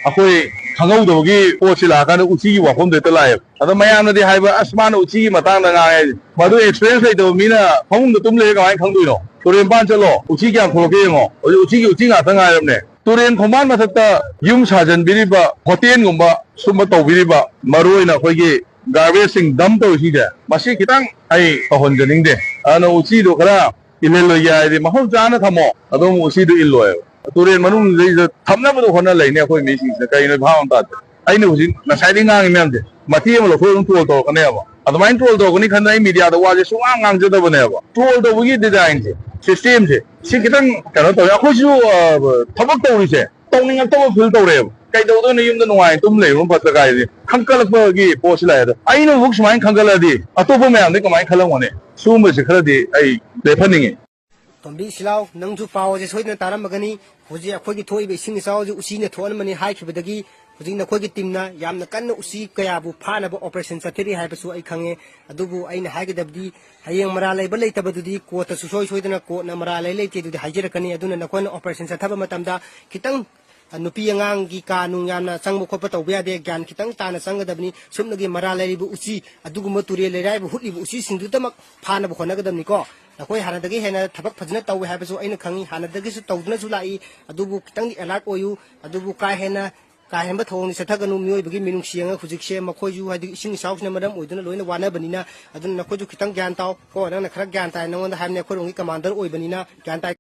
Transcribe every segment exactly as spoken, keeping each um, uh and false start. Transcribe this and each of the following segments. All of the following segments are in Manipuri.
ꯑꯩꯈꯣꯏ ꯈꯪꯍꯧꯗꯕꯒꯤ ꯄꯣꯠꯁꯤ ꯂꯥꯛꯑꯀꯥꯟꯗ ꯎꯆꯤꯒꯤ ꯋꯥꯐꯝꯗ ꯍꯦꯛꯇ ꯂꯥꯛꯑꯦꯕ꯫ ꯑꯗꯣ ꯃꯌꯥꯝꯅꯗꯤ ꯍꯥꯏꯕ, "ꯑꯁ, ꯃꯥꯅ ꯎꯆꯤꯒꯤ ꯃꯇꯥꯡꯗ ꯉꯥꯡꯉꯦ" ꯍꯥꯏꯁꯦ꯫ ꯃꯗꯨ experience ꯂꯩꯇꯕ ꯃꯤꯅ ꯐꯃꯨꯡꯗ ꯇꯨꯝ ꯂꯩꯔ ꯀꯃꯥꯏꯅ ꯈꯪꯗꯣꯏꯅꯣ? ꯇꯨꯔꯦꯟ ꯃꯄꯥꯟ ꯆꯠꯂꯣ, ꯎꯆꯤ ꯀꯌꯥꯝ ꯊꯣꯛꯂꯛꯀꯦ ꯌꯦꯡꯉꯣ꯫ ꯍꯧꯖꯤꯛ ꯎꯆꯤꯒꯤ ꯎꯆꯤ ꯉꯥꯛꯇ ꯉꯥꯏꯔꯕꯅꯦ꯫ ꯇꯨꯔꯦꯟ ꯈꯣꯡꯕꯥꯟ ꯃꯊꯛꯇ ꯌꯨꯝ ꯁꯥꯖꯟꯕꯤꯔꯤꯕ, ꯍꯣꯇꯦꯜꯒꯨꯝꯕ ꯁꯨꯝꯕ ꯇꯧꯕꯤꯔꯤꯕ, ꯃꯔꯨ ꯑꯣꯏꯅ ꯑꯩꯈꯣꯏꯒꯤ garbage ꯁꯤꯡ dump ꯇꯧꯔꯤꯁꯤꯡꯁꯦ, ꯃꯁꯤ ꯈꯤꯇꯪ ꯑꯩ ꯇꯧꯍꯟꯖꯅꯤꯡꯗꯦ꯫ ꯑꯗꯨꯅ ꯎꯆꯤꯗꯣ ꯈꯔ ꯏꯜꯍꯜꯂꯣꯏꯒꯦ ꯍꯥꯏꯔꯗꯤ ꯃꯐꯝ ꯆꯥꯅ ꯊꯝꯃꯣ, ꯑꯗꯨꯝ ꯎꯆꯤꯗꯣ ꯏꯜꯂꯣꯏꯕ꯫ ꯇꯨꯔꯦꯟ ꯃꯅꯨꯡꯁꯤꯗꯩꯗ ꯊꯝꯅꯕꯗꯣ ꯍꯣꯠꯅ ꯂꯩꯅꯦ ꯑꯩꯈꯣꯏ ꯃꯤꯁꯤꯡꯁꯤꯅ꯫ ꯀꯩꯅꯣ ꯚꯥꯞ ꯑꯃ ꯇꯥꯗꯦ꯫ ꯑꯩꯅ ꯍꯧꯖꯤꯛ ꯉꯁꯥꯏꯗꯩ ꯉꯥꯡꯉꯤ ꯃꯌꯥꯝꯁꯦ, ꯃꯇꯦꯛ ꯑꯃ ꯂꯧꯊꯣꯛꯑꯒ ꯑꯗꯨꯝ troll ꯇꯧꯔꯛꯀꯅꯦꯕ꯫ ꯑꯗꯨꯃꯥꯏꯅ troll ꯇꯧꯔꯛꯀꯅꯤ ꯈꯟꯗꯅ ꯑꯩ ꯃꯤꯗꯤꯌꯥꯗ ꯋꯥꯁꯦ ꯁꯨꯡꯉꯥꯡ ꯉꯥꯡꯖꯗꯕꯅꯦꯕ꯫ Troll ꯇꯧꯕꯒꯤ design ꯁꯦ, system ꯁꯦ, ꯁꯤ ꯈꯤꯇꯪ ꯀꯩꯅꯣ ꯇꯧꯋꯦ꯫ ꯑꯩꯈꯣꯏꯁꯨ, ꯑ, ꯊꯕꯛ ꯇꯧꯔꯤꯁꯦ ꯇꯧꯅꯤꯡꯉꯛꯇꯕ feel ꯇꯧꯔꯛꯑꯦꯕ꯫ ꯀꯩꯗꯧꯗꯣꯏꯅꯣ ꯌꯨꯝꯗ ꯅꯨꯡꯉꯥꯏꯅ ꯇꯨꯝ ꯂꯩꯕꯅ ꯐꯠꯇ꯭ꯔꯥ ꯀꯥꯏꯁꯦ ꯈꯟꯀꯠꯂꯛꯄꯒꯤ ꯄꯣꯠꯁꯤ ꯂꯥꯛꯑꯦ꯫ ꯑꯗꯣ ꯑꯩꯅ ꯑꯃꯨꯛ ꯁꯨꯃꯥꯏꯅ ꯈꯟꯒꯠꯂꯛꯑꯗꯤ ꯑꯇꯣꯞꯄ ꯃꯌꯥꯝꯗꯤ ꯀꯃꯥꯏꯅ ꯈꯜꯂꯝꯒꯅꯤ? ꯁꯤꯒꯨꯝꯕꯁꯤ ꯈꯔꯗꯤ ꯑꯩ ꯂꯦꯞꯍꯟꯅꯤꯡꯉꯤ꯫ ꯇꯣꯝꯕꯤ ꯁꯤꯂꯥꯎ, ꯅꯪꯁꯨ ꯄꯥꯎ ꯑꯁꯦ ꯁꯣꯏꯗꯅ ꯇꯥꯔꯝꯃꯒꯅꯤ꯫ ꯍꯧꯖꯤꯛ ꯑꯩꯈꯣꯏꯒꯤ ꯊꯣꯛꯏꯕ ꯏꯁꯤꯡ ꯏꯆꯥꯎ ꯑꯁꯤ ꯎꯆꯤꯅ ꯊꯣꯛꯍꯟꯕꯅꯤ ꯍꯥꯏꯈꯤꯕꯗꯒꯤ ꯍꯧꯖꯤꯛ ꯅꯈꯣꯏꯒꯤ team ꯅ ꯌꯥꯝꯅ ꯀꯟꯅ ꯎꯆꯤ ꯀꯌꯥꯕꯨ ꯐꯥꯅꯕ operation ꯆꯠꯊꯔꯤ ꯍꯥꯏꯕꯁꯨ ꯑꯩ ꯈꯪꯉꯦ꯫ ꯑꯗꯨꯕꯨ ꯑꯩꯅ ꯍꯥꯏꯒꯗꯕꯗꯤ ꯍꯌꯦꯡ ꯃꯔꯥꯜ ꯂꯩꯕ ꯂꯩꯇꯕꯗꯨꯗꯤ court ꯇꯁꯨ ꯁꯣꯏ ꯁꯣꯏꯗꯅ court ꯅ ꯃꯔꯥꯜ ꯂꯩ ꯂꯩꯇꯦ ꯑꯗꯨꯗꯤ ꯍꯥꯏꯖꯔꯛꯀꯅꯤ꯫ ꯑꯗꯨꯅ ꯅꯈꯣꯏꯅ operation ꯆꯠꯊꯕ ꯃꯇꯝꯗ ꯈꯤꯇꯪ ꯅꯨꯄꯤ ꯑꯉꯥꯡꯒꯤ ꯀꯥ ꯅꯨꯡ ꯌꯥꯝꯅ ꯆꯪꯕ ꯈꯣꯠꯄ ꯇꯧꯕ ꯌꯥꯗꯦ꯫ ꯒ꯭ꯌꯥꯟ ꯈꯤꯇꯪ ꯇꯥꯅ ꯆꯪꯒꯗꯕꯅꯤ꯫ ꯁꯨꯞꯅꯒꯤ ꯃꯔꯥꯜ ꯂꯩꯔꯤꯕ ꯎꯆꯤ, ꯑꯗꯨꯒꯨꯝꯕ ꯇꯨꯔꯦꯜ ꯂꯩꯔꯥꯏꯕꯨ ꯍꯨꯠꯂꯤꯕ ꯎꯆꯤꯁꯤꯡꯗꯨꯗꯃꯛ ꯐꯥꯅꯕ ꯍꯣꯠꯅꯒꯗꯕꯅꯤꯀꯣ꯫ ꯅꯈꯣꯏ ꯍꯥꯟꯅꯗꯒꯤ ꯍꯦꯟꯅ ꯊꯕꯛ ꯐꯖꯅ ꯇꯧꯋꯦ ꯍꯥꯏꯕꯁꯨ ꯑꯩꯅ ꯈꯪꯉꯤ꯫ ꯍꯥꯟꯅꯗꯒꯤꯁꯨ ꯇꯧꯗꯨꯅꯁꯨ ꯂꯥꯛꯏ꯫ ꯑꯗꯨꯕꯨ ꯈꯤꯇꯪꯗꯤ alert ꯑꯣꯏꯌꯨ꯫ ꯑꯗꯨꯕꯨ ꯀꯥ ꯍꯦꯟꯅ, ꯀꯥ ꯍꯦꯟꯕ ꯊꯧꯑꯣꯡꯗꯤ ꯆꯠꯊꯒꯅꯨ꯫ ꯃꯤꯑꯣꯏꯕꯒꯤ ꯃꯤꯅꯨꯡꯁꯤ ꯌꯦꯡꯉꯒ ꯍꯧꯖꯤꯛꯁꯦ ꯃꯈꯣꯏꯁꯨ, ꯍꯥꯏꯗꯤ, ꯏꯁꯤꯡ ꯏꯆꯥꯎꯁꯤꯅ ꯃꯔꯝ ꯑꯣꯏꯗꯨꯅ ꯂꯣꯏꯅ ꯋꯥꯅꯕꯅꯤꯅ꯫ ꯑꯗꯨꯅ ꯅꯈꯣꯏꯁꯨ ꯈꯤꯇꯪ ꯒ꯭ꯌꯥꯟ ꯇꯥꯎ ꯀꯣ꯫ ꯅꯪꯅ ꯈꯔ ꯒ꯭ꯌꯥꯟ ꯇꯥꯏ, ꯅꯉꯣꯟꯗ ꯍꯥꯏꯕꯅꯤ, ꯑꯩꯈꯣꯏꯔꯣꯝꯒꯤ commander ꯑꯣꯏꯕꯅꯤꯅ ꯒ꯭ꯌꯥꯟ ꯇꯥꯏ꯫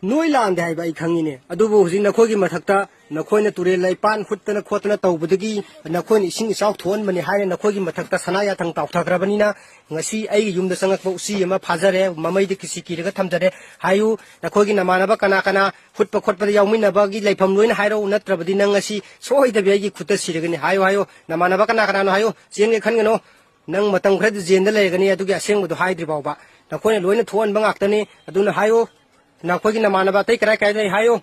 ꯅꯣꯏ ꯂꯥꯟꯗꯦ ꯍꯥꯏꯕ ꯑꯩ ꯈꯪꯉꯤꯅꯦ, ꯑꯗꯨꯕꯨ ꯍꯧꯖꯤꯛ ꯅꯈꯣꯏꯒꯤ ꯃꯊꯛꯇ ꯅꯈꯣꯏꯅ ꯇꯨꯔꯦꯜ ꯂꯩꯄꯥꯟ ꯍꯨꯠꯇꯅ ꯈꯣꯠꯇꯅ ꯇꯧꯕꯗꯒꯤ ꯅꯈꯣꯏꯅ ꯏꯁꯤꯡ ꯏꯆꯥꯎ ꯊꯣꯛꯍꯟꯕꯅꯤ ꯍꯥꯏꯅ ꯅꯈꯣꯏꯒꯤ ꯃꯊꯛꯇ ꯁꯅꯥ ꯌꯥꯊꯪ ꯇꯥꯎꯊꯈ꯭ꯔꯕꯅꯤꯅ ꯉꯁꯤ ꯑꯩꯒꯤ ꯌꯨꯝꯗ ꯆꯪꯉꯛꯄ ꯎꯆꯤ ꯑꯃ ꯐꯥꯖꯔꯦ, ꯃꯃꯩꯗ ꯀꯤꯁꯤ ꯀꯤꯔꯒ ꯊꯝꯖꯔꯦ꯫ ꯍꯥꯏꯌꯨ, ꯅꯈꯣꯏꯒꯤ ꯅꯃꯥꯟꯅꯕ ꯀꯅꯥ ꯀꯅꯥ ꯍꯨꯠꯄ ꯈꯣꯠꯄꯗ ꯌꯥꯎꯃꯤꯟꯅꯕꯒꯤ ꯂꯩꯐꯝ ꯂꯣꯏꯅ ꯍꯥꯏꯔꯛꯎ, ꯅꯠꯇ꯭ꯔꯕꯗꯤ ꯅꯪ ꯉꯁꯤ ꯁꯣꯏꯗꯕꯤ ꯑꯩꯒꯤ ꯈꯨꯠꯇ ꯁꯤꯔꯒꯅꯤ꯫ ꯍꯥꯏꯌꯨ, ꯍꯥꯏꯌꯨ, ꯅꯃꯥꯟꯅꯕ ꯀꯅꯥ ꯀꯅꯥꯅꯣ ꯍꯥꯏꯌꯨ, ꯆꯦꯟꯒꯦ ꯈꯟꯒꯅꯨ꯫ ꯅꯪ ꯃꯇꯝ ꯈꯔꯗꯤ ꯖꯦꯜꯗ ꯂꯩꯔꯒꯅꯤ, ꯑꯗꯨꯒꯤ ꯑꯁꯦꯡꯕꯗꯣ ꯍꯥꯏꯗ꯭ꯔꯤ ꯐꯥꯎꯕ꯫ ꯅꯈꯣꯏꯅ ꯂꯣꯏꯅ ꯊꯣꯛꯍꯟꯕ ꯉꯥꯛꯇꯅꯤ꯫ ꯑꯗꯨꯅ ꯍꯥꯏꯌꯨ, ꯅꯈꯣꯏꯒꯤ ꯅꯃꯥꯟꯅꯕ ꯑꯇꯩ ꯀꯔꯥꯏ ꯀꯔꯥꯏ ꯂꯩ ꯍꯥꯏꯌꯨ꯫